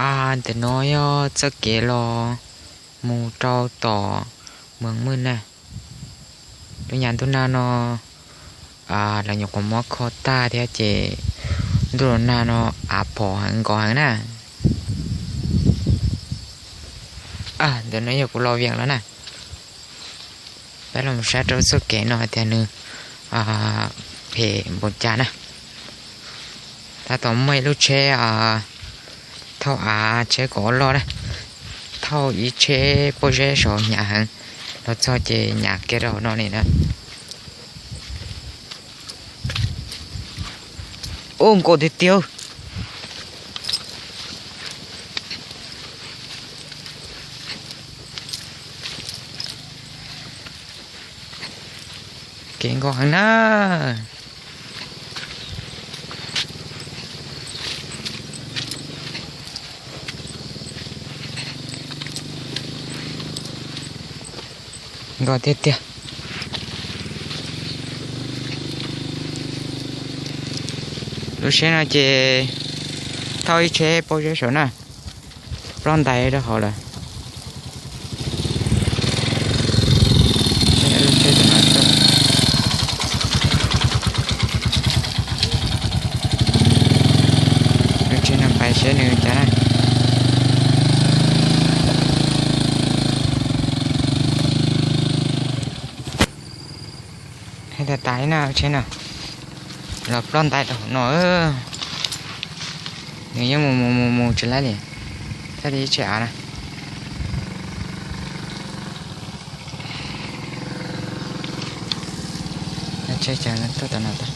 Ntawm no yog txoj kev los mus rau tom Moos Mwj na. Lub nyuag ntuj nag no lawv nyuam qhuav muab kho tag thiab ces ntuj los nag no av phom heev nkos heev na. Ntawm no yog kuv los Vias lawm na. Peb los saib rau txoj kev no tias nws phem npaum cas na. Tab tom muaj ib lub tsheb thauj av, tsheb kaum ob loj na, thauj ib tsheb pob zeb saud hnyav heev, los txog ces hnyav kiag rau hauv no li na. Ub, nkos tiag tiag. Kev nkos heev na. Nkos tiag tiag. Lub tsheb no ces thauj ib tsheb pob zeb saud na, ploj ntais rau hauv lawm. Lub tsheb no pais seb nws cas na. Hais tias tas ib na tsheb no los ploj ntais rau hauv no. Nws yeej mus mus mus mus tsis laib li. Thaj li ib tsheb av na. Tsheb cas tuaj tom no tag.